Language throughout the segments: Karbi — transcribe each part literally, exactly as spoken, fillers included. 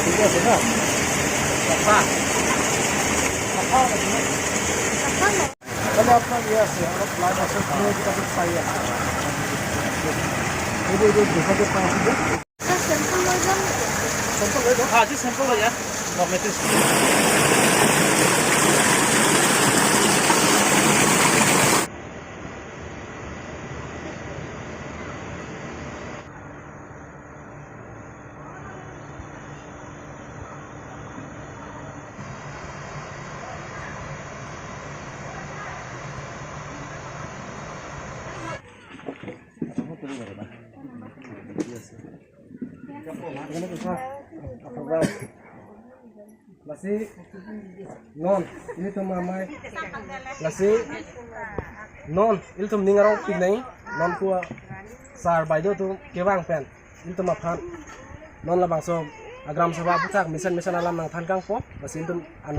ঠিক আছে না? চাফা। চাফা আছে না? তাহলে আপোনাৰ ইয়ে আছে, অলপ লাইট আছে, আপুনি এইটো তাতে চাই আছে। এইটো, এইটো দুশকে পাঁচ আছে। চেম্পল লৈ যাম নেকি? চেম্পল লৈ যাওক। হা, আজি চেম্পল লৈ যা। গভৰ্ণমেণ্টে Lasi non, ilitum amei. Lasi non, ilitum ning arong pik nai. Non ku sar bai do tu kevang pen ilitum aphan non labangso agram sabha aputhak mesen mesen alam nangthan kangpo. Lasi ilitum an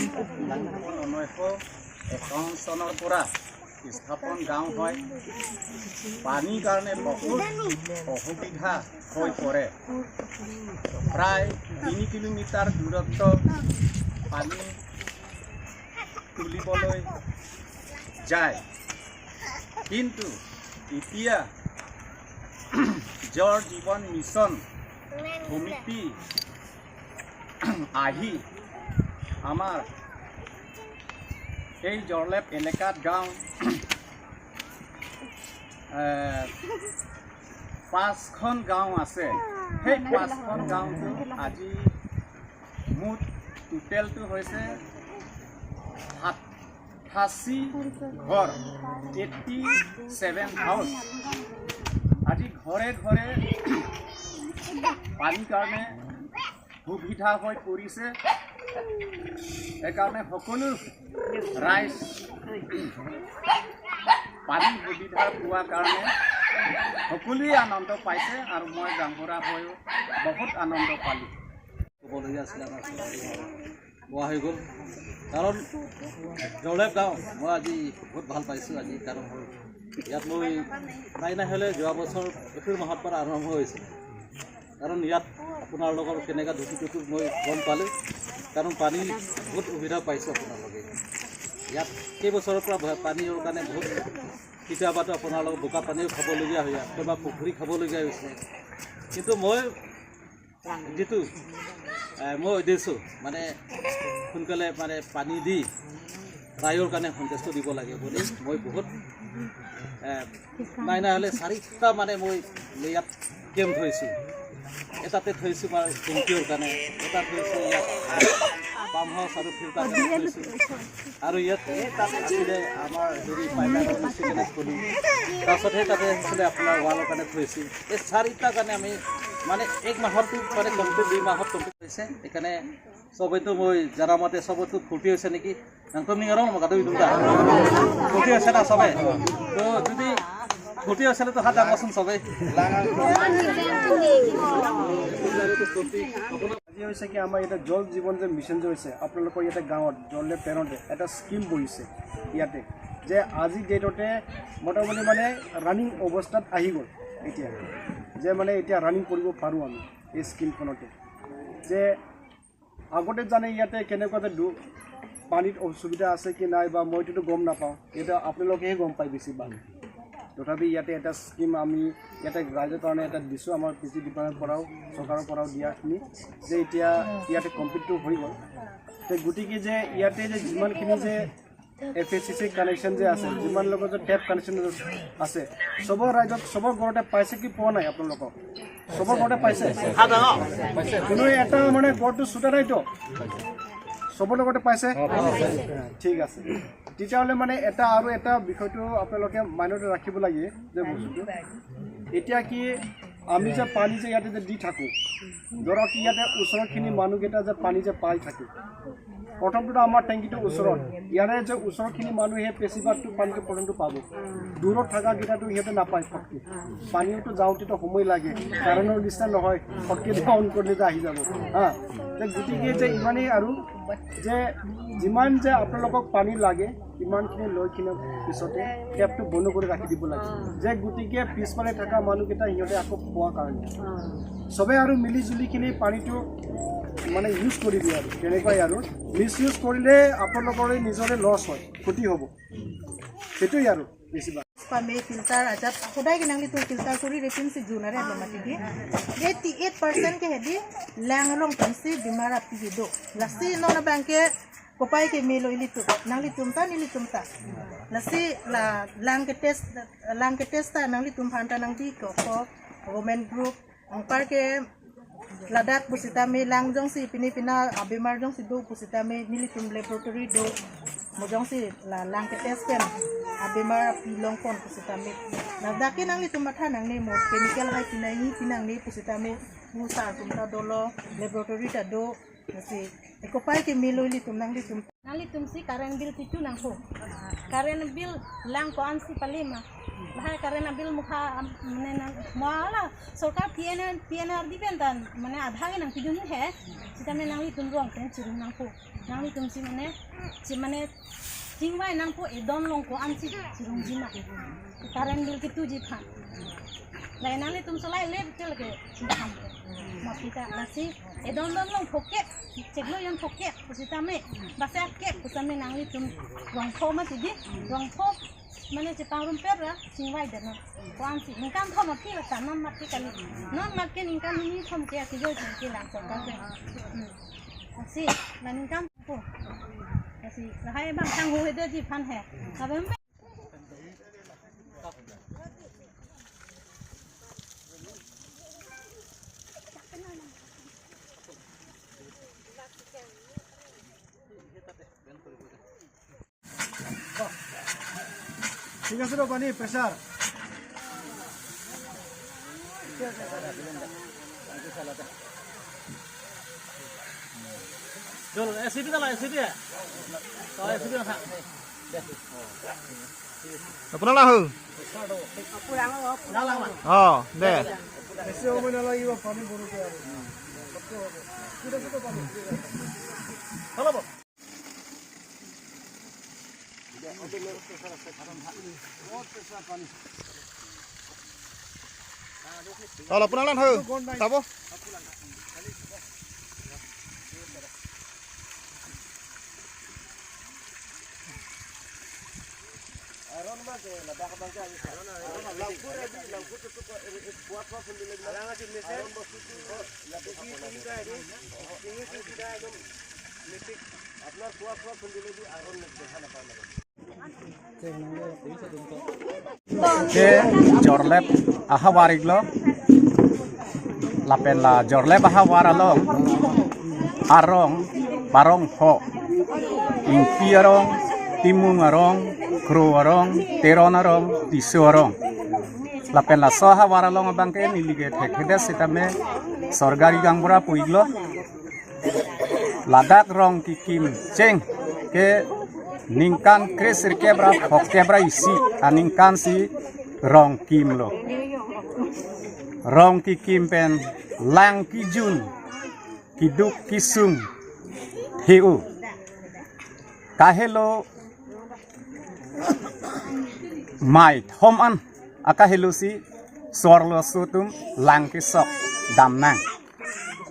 ঊনৈশ একাৱন্ন চনৰ পৰা স্থাপন গাঁও হয়। পানীৰ কাৰণে বহুত অসুবিধা হৈ পৰে। প্ৰায় তিনি কিলোমিটাৰ দূৰত্ব পানী তুলিবলৈ যায়। কিন্তু এতিয়া জল জীৱন মিছন সমিতি আহি আমাৰ এই জৰলেপ এলেকাত গাঁও, এ, পাঁচখন গাঁও আছে। সেই পাঁচখন গাঁওটো আজি মুঠ টোটেলটো হৈছে সাত আঠাশী ঘৰ, এইটি ছেভেন হাউচ। আজি ঘৰে ঘৰে পানীৰ কাৰণে সুবিধা হৈ পৰিছে। সেইকাৰণে সকলো ৰাইজ পানীৰ সুবিধা পোৱাৰ কাৰণে সকলোৱে আনন্দ পাইছে আৰু মই গাঁওবুঢ়া হৈও বহুত আনন্দ পালোঁ। ক'বলগীয়া আছিলে আমাৰ কোৱা হৈ গ'ল। কাৰণ জৰলেপ গাঁও মই আজি বহুত ভাল পাইছোঁ আজি, কাৰণ হ'ল ইয়াত মই নাই নাই হ'লে যোৱা বছৰ এপ্ৰিল মাহৰ পৰা আৰম্ভ হৈছে। কাৰণ ইয়াত আপোনালোকৰ কেনেকুৱা দুখীটো মই গম পালোঁ, কাৰণ পানী বহুত অসুবিধা পাইছোঁ আপোনালোকে। ইয়াত কেইবছৰৰ পৰা ভ-, পানীৰ কাৰণে বহুত কেতিয়াবাতো আপোনালোকৰ বোকা পানীও খাবলগীয়া হয়, কেতিয়াবা পুখুৰী খাবলগীয়া হৈছে। কিন্তু মই যিটো, এ, মই উদ্দেশ্য মানে সোনকালে মানে পানী দি ৰাইজৰ কাৰণে সন্তুষ্ট দিব লাগে বুলি মই বহুত, এ, নাই নাই হ'লে চাৰিটা মানে মই ইয়াত কেম্প থৈছোঁ। এটাতে থৈছোঁ আমাৰ টেংকিৰ কাৰণে, এটা থৈছোঁ ইয়াত পাম্প হাউচ আৰু ফিল্টাৰ থৈছোঁ। আৰু ইয়াত এই তাত আছিলে আমাৰ হেৰি পাইপলাইনৰ নিচিনা ক'লো। তাৰপাছত সেই তাতে আছিলে আপোনাৰ ৱালৰ কাৰণে থৈছোঁ। এই চাৰিটা কাৰণে আমি মানে এক মাহত মানে কমপ্লিট, দুই মাহত কমপ্লিট হৈছে। সেইকাৰণে সবেইতো মই জনা মতে সবতো ফূৰ্তি হৈছে নেকি? Nangtum ning arong mo kado itu dah. ফূৰ্তি হৈছে না সবে? তো যদি ফূৰ্তি হৈছে তো হাত দাঙকচোন সবে। আজি হৈছে কি আমাৰ ইয়াতে জল জীৱন যে মিছন যে হৈছে আপোনালোকৰ ইয়াতে গাঁৱত জলে পেৰতে এটা স্কিম বহিছে ইয়াতে যে আজি ডেটতে মোটামুটি মানে ৰানিং অৱস্থাত আহি গ'ল এতিয়া যে মানে এতিয়া ৰানিং কৰিব পাৰোঁ আমি এই স্কিমখনতে যে আগতে জানে ইয়াতে কেনেকুৱাতে দু- পানীত অসুবিধা আছে কি নাই বা মইতো গম নাপাওঁ, এতিয়া আপোনালোকেহে গম পায় বেছি ভাল। তথাপি ইয়াতে এটা স্কিম আমি ইয়াতে ৰাইজৰ কাৰণে এটা দিছোঁ আমাৰ কৃষি ডিপাৰ্টমেণ্টৰ পৰাও চৰকাৰৰ পৰাও দিয়াখিনি যে এতিয়া ইয়াতে কমপ্লিটটো হৈ গ'ল। তে গতিকে যে ইয়াতে যে যিমানখিনি যে এফ এ চি চি কানেকশ্যন যে আছে, যিমান লোকৰ যে টেপ কানেকশ্যন আছে, চবৰ ৰাইজত চবৰ ঘৰতে পাইছে কি পোৱা নাই আপোনালোকক? চবৰ ঘৰতে পাইছে? কোনো এটা মানে ঘৰটো চুটা নাইতো? চবৰ লগতে পাইছে? ঠিক আছে। তেতিয়াহ'লে মানে এটা আৰু এটা বিষয়টো আপোনালোকে মাইণ্ডত ৰাখিব লাগে যে বস্তুটো এতিয়া কি আমি যে পানী যে ইয়াতে যে দি থাকো, ধৰক ইয়াতে ওচৰৰখিনি মানুহকেইটা যে পানী যে পাই থাকে, প্ৰথমটোতো আমাৰ টেংকিটো ওচৰত, ইয়াৰে যে ওচৰৰখিনি মানুহে বেছিভাগটো পানীটো প্ৰথমটো পাব। দূৰত থকাকেইটাতো সিহঁতে নাপায় ফটকে। পানীতো যাওঁতেতো সময় লাগে, কাৰেণ্টৰ নিচিনা নহয়, ফটকে অন কৰিলে যে আহি যাব। হা, তে গতিকে যে ইমানেই আৰু যে যিমান যে আপোনালোকক পানী লাগে, ইমানখিনি লৈ কিনে পিছতে টেপটো বন্ধ কৰি ৰাখি দিব লাগে, যে গতিকে পিছফালে থকা মানুহকেইটা সিহঁতে আকৌ খোৱাৰ কাৰণে। চবে আৰু মিলি জুলি কিনে পানীটো মানে ইউজ কৰিবি আৰু, তেনেকুৱাই আৰু। মিছ ইউজ কৰিলে আপোনালোকৰে নিজৰে লছ হয়, ক্ষতি হ'ব, সেইটোৱেই আৰু বেছিভাগ। Pame filter ajat, hodai ke nanglitum filter kuri re pinsi jun are lo mati ke. Eighty eight percent ke hedi lang along pinsi bimar api do. Lasi non abang ke kopai ke melo ilitum, nanglitum ta, nelitum ta. Lasi la lang ke test, lang ke test ta nanglitum aphan ta nangdi ko, ko women group, anpar ke ladak pusitame lang jongsi pini pina abimar jongsi do pusitame nelitum laboratory do, mo jongsi la lang ke test pen abimar api longpon pusitame. Ladak ke nanglitum matha nangne mo, chemical hai pinai pinangne pusitame, mo sar atum ta dolo, laboratory ta do, lasi kopai ke melo ilitum nanglitum. Nanglitum si current bill titu nangpo. Current bill lang ko-ansi pali ma. Lahai current bill mukha am, mane nang, mo ala sorkar P N R, P N R D pen tan, mane adha ke nangpidun he. Sitame nanglitum rong pen chirum nangpo. Nanglitum si mane, si mane chingvai nangpo, edon along ko-ansi chirumji ma. Current bill kituji aphan. Lahai nanglitum solai le betul ke. Mapita lasi edon don along phokep, chiklo jon phokep pusitame, basa kep pusitame nanglitum rongpho mati di, rongpho mane chepangrum per ra chingvai deno. Ko-ansi ningkan thom aphi la tanam mati kali. Non mat ke ningkan hini thom ke akijo jin ke lang sorkar ke. Hmm. Lasi la ningkan po. Lasi lahai abang thang ho hede ji aphan he. Abang ঠিক আছে তো, পানী প্ৰেছাৰ। চল, এ C B নালা, এ C B. অ, এ C B নাথা। আপোনাৰ নাম হ'ল? অ, দে। বেছি সময় নালাগিব, পানী বৰকৈ আৰু। ঠিক আছে তো, পানী। Tol, আপোনাৰ নাম হ'ল? চাব। Ke jorlep ahavar iklo, lapen la jorlep ahavar along arong, barong pho, Ingti arong, Timung arong, Kro arong, Teron arong, Tisso arong. Lapen laso ahavar along abang ke neli ke thekthedet sitame sorkari gaonbura pu iklo. Ladak rong kekim cheng ke ningkan kresirkep ra phokep ra isi aningkan si rong kimlo. Rong kekim pen lang kejun, keduk kesung, he-o. Kahelo mei thom an akahelo si sorlo sutum lang kesok damnang.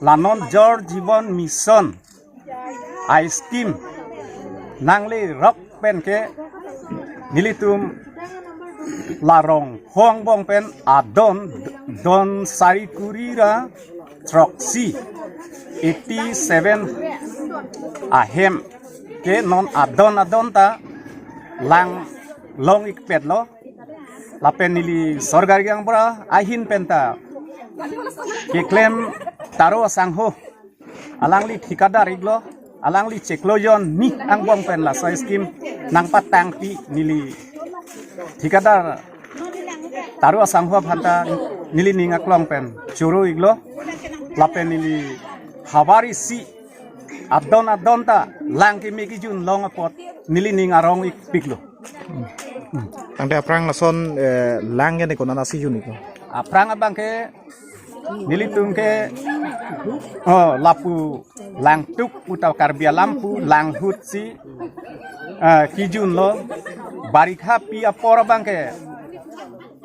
La non Jal Jeevan Mission a-scheme nanglerok pen ke nelitum la rong pho angbong pen adon don sari kuri ra throksi, eighty seven ahem ke non adon adon ta lang long ikpetlo. Lapen neli sorkari gaonbura ahin pen ta keklem taro asangho alangli thikadar iklo, alangli chiklo jon ni angbong pen laso scheme nangpatangpi neli thikadar taro asangho aphan ta neli ning aklong pen choro iklo, lapen neli havar isi adon adon ta lang keme kejun long apot neli ning arong ikpiklo. Tangte aphrang lason, eh, lang ke ne konat asi jun iklo? Aphrang abang ke nelitum ke, oh, lapu langtuk puta Karbi alam pu langhut si, eh, kejun lo, barikha pi apor abang ke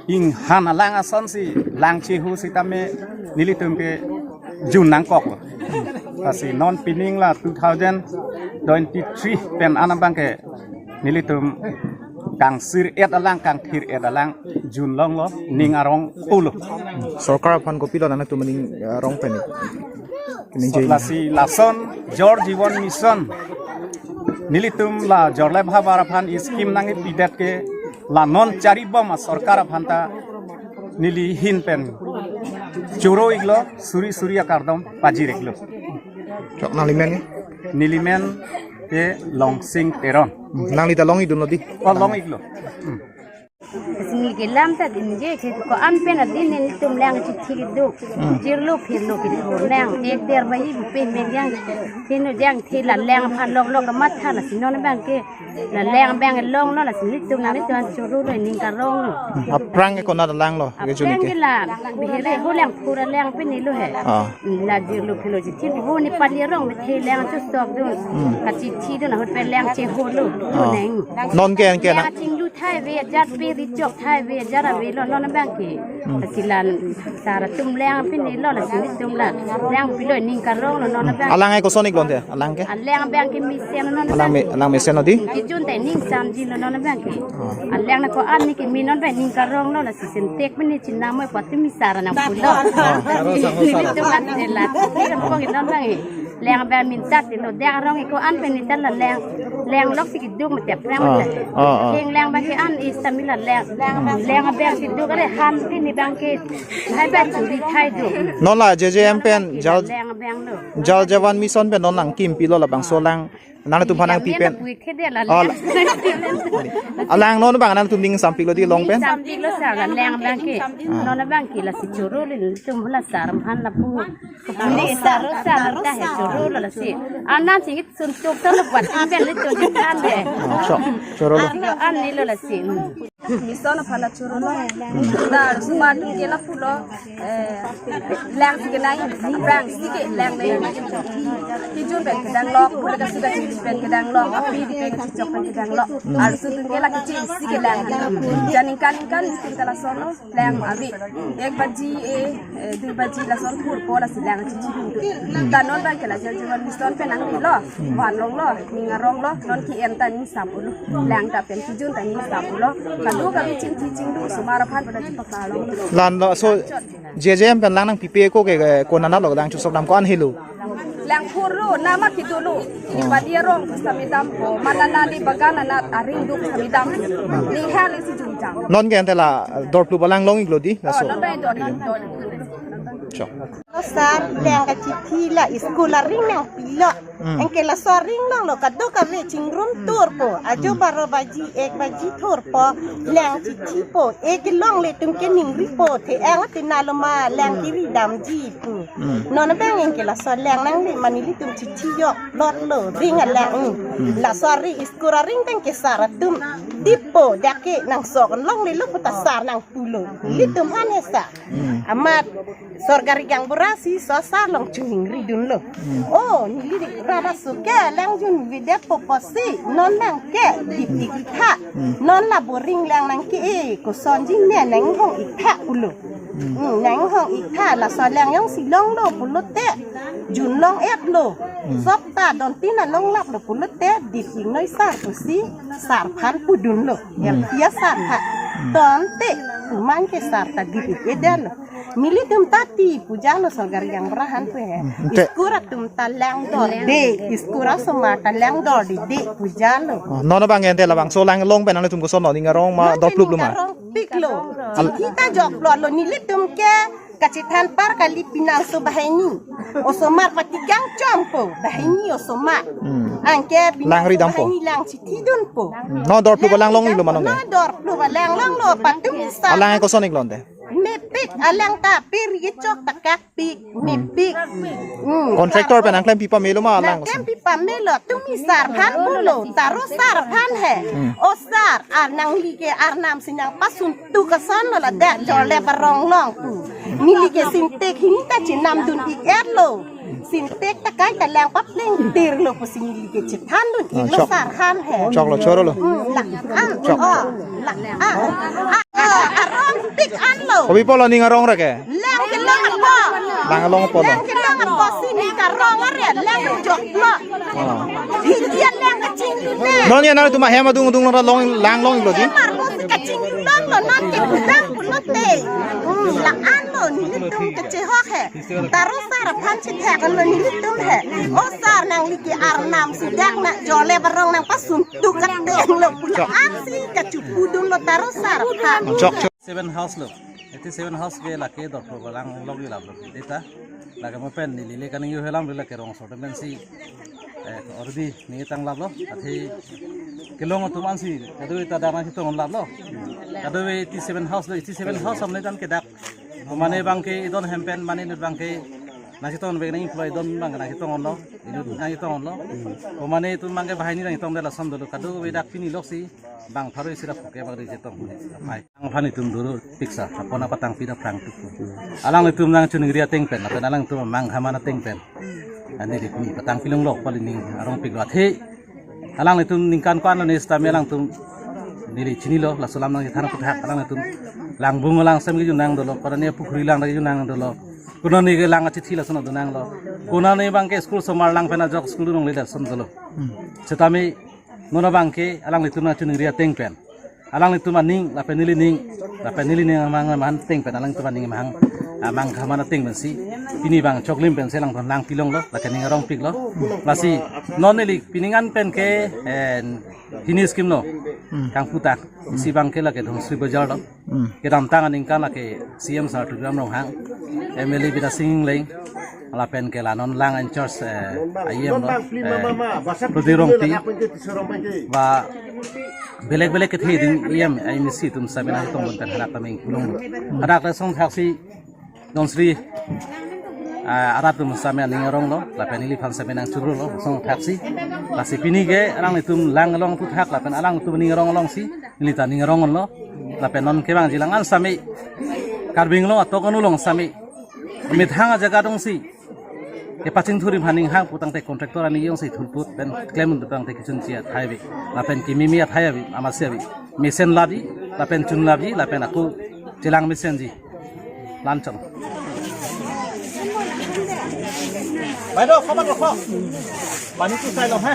inghan alang asonsi lang chehu sitame nelitum ke jun nangkok lo. Lasi non pining la two thousand twenty-three pen an abang ke nelitum kangsir et alang, kangthir et alang jun longlo, ning arong pulo. Sorkar aphan kopilo nangtum ning arong pen? Ningje. Lasi lason Jal Jeevan Mission nelitum la jorlep havar aphan scheme nangpidet ke la non charibom asorkar aphan ta neli ahin pen choro iklo, suri suri akardom pajir iklo. Chok, nangli men ke? Neli men ke Longsing Teron. Nangli ta long idun lo di? Oh, long iklo. Hmm. Sini ke lam ta din je, ke ko-an pen adin nelitum lang chithi keduk. Hmm. Jirlo phirlo ke thur lang. Ek der baji bupe men yang. Sino jangthe la lang aphan lok lok matha, lasi non abang ke la lang abang longlo, lasi nelitum nangtum choro lo, ning karong lo. Hmm. Aphrang ke konat lang lo? Kejun aphrang ke ke la, bihere ho lang pura lang pen nilo he. Ah. La jirlo phirlo chithi ho, Nepali arong me the lang chosok dun. Hmm. Kachithi dun ahut pen lang cheho lo. Ah. Neng. Non ke, an ke na? Lang chinglu thai ave ajat, pe ri chok thai ave ajat avelo non abang ke. Hmm. Lasi la sar atum lang pen nilo, lasi nelitum la lang pilo, ning karong lo non abang. Alang ai koson iklo te? Alang ke? Alang abang ke mesen non. Alang me, alang mesen lo di? Kejun ta ning samji lo non abang ke. Ah. Alang na ko-an ne keme non abang ning karong lo, lasi Sintex pen ne chinam mo pati mi sar nangpulo. Ah. Nelitum an de la, nelitum ko non abang e. Lang abang minta tilo, dang arong ko-an pen nelitum la lang, lang lok si keduk mete prang. Ah, mete. Ah, ah. Heng lang abang ke an ista mila lang, lang abang keduk are han pini abang ke, hai abang churi thai do. Non la J J M pen, Jal, lang abang lo. Jal Jeevan Mission pen non nangkimpilo labangso lang, nangtum aphan nangpi pen? Pui khede la. Oh, lang. Alang non abang nangtum ning sampiklo di long pen? Sampiklo sar la lang abang ke. Ah. Non abang ke lasi choro le, nelitum la sar aphan lapu. Ni sar sar ta he choro lo lasi. Anan singit sun tuk ta lo buat amben le choro kan le. Oh, chok, choro lo. An nilo lasi. Mission aphan la choro lo. Da suma tu ke lapulo, eh, lang si kenai, lang si ke lang le. Kejun pen kedang lok, pule kasi kasi pen kedang lok, api di pen kachok pen kedang lok. Arsu tu ke la kecil si ke lang. Jangan kan kan si ke la sono. Lang ave. Ek baji, eh, eh, dui baji lason thurpo lasi lang chichi dun tu. Ta non abang ke la Jal Jeevan Mission pen nangrilo. Van longlo, ning arong lo, non ke-en ta ning sam pulo. Lang ta pen kejun ta ning sam pulo. Kadokave chingthi chingduk osomar aphan pada chepaklang lo. Lan lo, so, J J M pen lang nangpipe ko ke, ke konat lo, lang chosok dam ko-an helo? Lang phurlo, nama kitu lo. Nepali arong sami dampo, mananali bagan anat aring duk sami dam. Ning hali si jungjang. Non ke ante la, eh, dor phlu ba lang long iklo di, laso. Oh, non abang dor, dor. Chok. Sar, lang kachithi la, school aring nangpilo. Hmm. Anke laso aring longlo, kadokave chingrum thurpo. Ajo, hmm, baro baji, ek baji thurpo. Lang chithipo. Ek longle tum ke ningripo. The-ang te nalo ma lang, hmm, kiri damji pu. Hmm. Non abang anke laso lang nangle ma nelitum chithi yok lotlo, ring alang. Hmm. Laso ari school aring tang ke sar atum dippo, jake nangsok longlelo puta sar nangpulo. Hmm. Nelitum aphan he sar. Hmm. Amat sorkari gaonbura si so sar along choningri dunlo. Hmm. Oh, neli rat aso ke lang junvedet po pusi, non abang ke dip ik tha. Hmm. Non la boring lang nang ke-e, kosonji ne nanghong ik tha pulo. Hmm. Hmm, nanghong ik tha, laso lang jongsi longlo pulote, jun long-et lo. Hmm. Sopta don tin along lap lo pulote, dip ik noi sar pusi, sar aphan pudunlo. Hmm. Em, ya sar aphan. Hmm. Tangte, komat ke sar ta dip ik edetlo. Nelitum ta ti pujalo sorkari gaonbura aphan pu he. Hmm, ante school atum ta lang dorde, school asomar ta lang dorde, de pujalo. Oh, non abang ante labangso lang long pen nangtum koson lo, ning arong ma, non dor phlu lo ma? Ning arong piklo. Al- Chithi ta joklo lo, nelitum ke kachethan apar kali, penang so banghini. Osomar pati kangchompo, banghini osomar. Hmm. Anke penang so banghini lang chithi dunpo. Lang ri dampo. Hmm. Non dor phlu ba lang long iklo ma non ke? Non dor phlu ba lang longlo, patu misa. Alang koson iklo ante? Mepik alang ta pir yechok ta kakpik, mepik. Hmm. Contractor pen nangklem pipa melo ma alang? Nangklem pipa melo, tumi sar aphan pulo, taro sar aphan he. Hmm. O sar, ar nangli ke arnam si nangpasun tu kason lo ladak Jorlep arong along pu. Neli ke sintek hini ta chenamdun ik-et lo. Sintek ta kai ta lang papleng tir lo pusi neli ke chethandun ik lo. Ah, chok. Sar aphan he. Choklo, chorolo. Hmm, la, ah, chok. Oh, la, ah, ah, ah, arong pik an lo. Kopi pulo ning arong ra ke? Lang kelong apot. Lang along apot lo. Lang kelong apot si ning karong are, lang joklo. Ah. Hindi lang kachingdun le. Non ya nangtum ahem adung adung lo ra long lang long lo di. Mar lo si kachingdun lo, non ke budak pulote. Hmm, la-an lo, nelitum kachehok he. Taro sar aphan chethek lo nelitum he. O sar, nangli ke arnam si dak na Jorlep arong nangpasun tu kateng lo pu la-an si kachepudun lo taro sar aphan. Chok, chok. Seven house lo. Eighty seven house ke lake dorpho balang lok ilap lo. Deta. Lake mo pen neli le kaning yo helam lo lake rongso atum pensi. Eh, ordi ni tanglap lo. Athe kelong atum ansi. Kadokave ta dak nangchetong lap lo. Kadokave eighty seven house lo. Eighty seven house amle tan ke dak. Mane abang ke idon hem pen mane inut abang ke nangchetong bek nang employee don abang ke nangchetong lo, inut nangchetong lo. Mane itum abang ke banghini nangchetong det lason dolo, kadokave dak pini lok si bang pharo isi ra phuke bang ri chetong. Hai. Ang aphan itum dolo piksa, apon apatangpi ta phrang tuk. Alanglitum nangchiningri ateng pen, lapen alangtum amangha man ateng pen. Ani di pini patangpi longlok pali ning arong pik lo athe. Alanglitum ningkan ko-an lo ne sitame alangtum neli chinilo, laso alam nangchethan aphuthak alanglitum langbung alang sem kejun nang dolo, konane pukhuri lang kejun nang dolo, konane ke lang achithi lason dun nang lo, konane abang ke school osomar lang pen ajok school dunlongle lason dolo. Hmm. Sitame non abang ke alanglitum nangchiningri ateng pen. Alanglitum aning, lapen neli ning, lapen neli ning amang amang ateng pen, alanglitum aning amang, amangha man ateng pensi, pini bang choklim pensi alangtum nangpi longlo, lake ning arong pik lo. Lasi, non neli pining an pen ke, eh, hini scheme lo, hmm, kangputak, isi abang ke lake Dhansiri Bazar lo. Hmm. Kedamtang aningkan lake C M sir Tuliram Ronghang, M L A Bidya Sing Engleng, lapen ke la non lang in charge, eh, I M lo, eh, Prodip Rongpi, ba belek belek kethe ding I M, I M C atum sitame nangtong pen hadak ta meng pulong. Hadak ta song thaksi Dhansiri, ah, arat atum sitame aning arong lo, lapen neliphan sitame nangchurlo, song thaksi. Lasi pini ke alanglitum lang along aphuthak, lapen alangtum aning arong alongsi, neli ta ning arong lo, lapen non kevangji lang an sitame, Karbi Anglong atok anu along sitame, methang ajaga dongsi, kepachingthur ri aphan ning hang putangte contractor ani jongsi thurput pen klem putangte kechun chi athai ave. Lapen kimi mi athai ave, amatsi ave. Mesen labi, lapen chun labi, lapen ako chelang mesenji. Lanchong. Bai do, koma do, ko. Pani tu sai lo, ha?